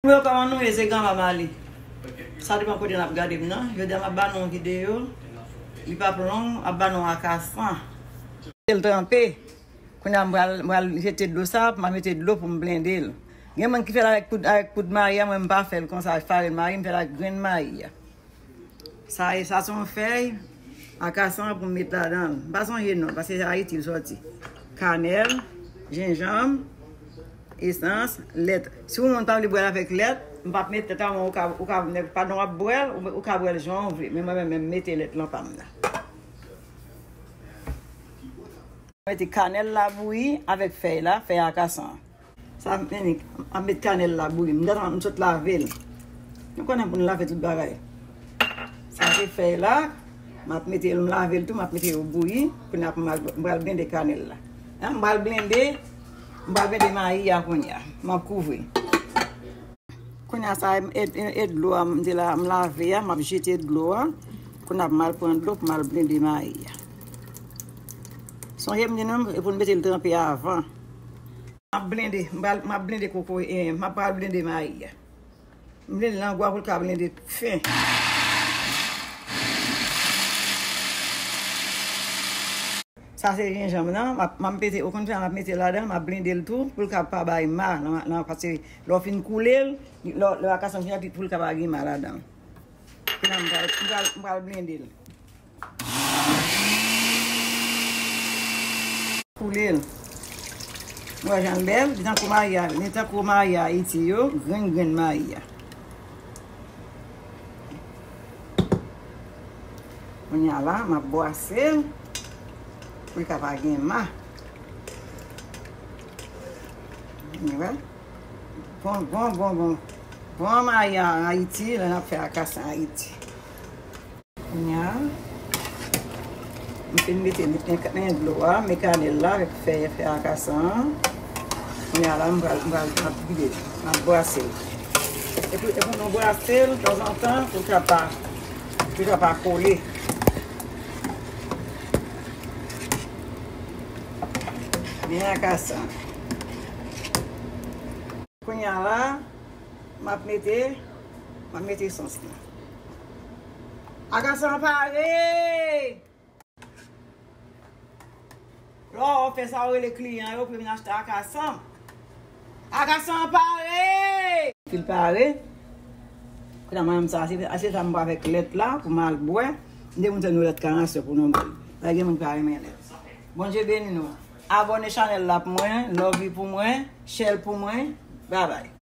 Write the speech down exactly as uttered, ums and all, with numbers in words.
Yo, kòman nou ye? Se Granma Mali. Sa depann kote n ap gade m nan. Jodi a m ap ba nou yon videyo. Li p ap long, m ap ba nou akasan. L tranpe. Kounye a m pral, m pral jete dlo sa, m a mete dlo pou m blende l. Gen moun ki fè l avèk poud, avèk poud mayi a, mwen m pa fè l konsa, avèk farin mayi, m fè l ak grenn mayi a. Sa, sa se yon fèy akasan pou m met ladan l. M pa sonje non, paske se Ayiti l sòti. Kanèl, jenjanm, esans, lèt. Si yon moun pa vle bwè l avèk lèt, m p ap met lèt la, men ou ka, ou ka, pandan w ap bwè l, ou, ou ka bwè l jan w vle. Men mwen menm, m mete lèt lan pa m nan. Mete kanèl la bouyi avèk fèy la, fèy akasan. Sa, men, m ap met kanèl la bouyi. M gentan, m sot lave l. Nou konnen pou n lave tout bagay. Sa se fèy la, m ap mete l, m lave l tou, m ap mete yo bouyi. Kounye a pou m al, m pral blende kanèl la. An, m pral blende, m pral blende mayi a kounye a. M ap kouvri. Kounye a sa, e, e, e dlo a, m te la, m lave a, m ap jete dlo a. Kounye a m al pran dlo pou m al blende mayi a. Sonje m di nou, e pou n mete l tranpe avan. M ap blende, m pral, m ap blende koko, e, m ap pral blende mayi a. M blende l an gwa pou l ka blende fen. Sa se jenjanm nan, m ap, m ap mete, ou konn sa, m ap mete ladan, m ap blende l tou, pou l ka pa bay ma, nan, nan, paske lè w fin koule l, lè, lè akasan fini, pou l ka pa gen ma ladan. Kounye a m pral, m pral, m pral blende l. Koule l. Ou wè jan l bèl, li tankou mayi a, li tankou mayi Ayiti yo, grenn grenn mayi a. Kounye a la, m ap bwase l pou l ka pa gen ma. Ou wè? Bon, bon, bon, bon. Bon mayi Ayiti, lè n ap fè akasan Ayiti. Kounye a, m fin mete, mete, mete dlo a, mete kanèl la avèk fèy, fèy akasan an. Kounye a la, m pral, m pral, m ap vide l, m ap brase l. Epi, epi nou brase l tanzantan pou l ka pa, pou l ka pa kole. Byen akasan. Kounye a la, m ap mete, m ap mete sans lan. Akasan pare! Lè w fè sa, w rele kliyan yo pou yo vin achte akasan. Akasan pare! Fil pare. Kounye a, mwen menm sa, se, se sa m pran avèk lèt la pou m al bwè. M te konn fè nou lèt karasyon pou nou bwè. Pa gen moun ki pa renmen lèt. Bondye beni nou. Abòne chanèl la pou mwen, love pou mwen, share pou mwen. Babay.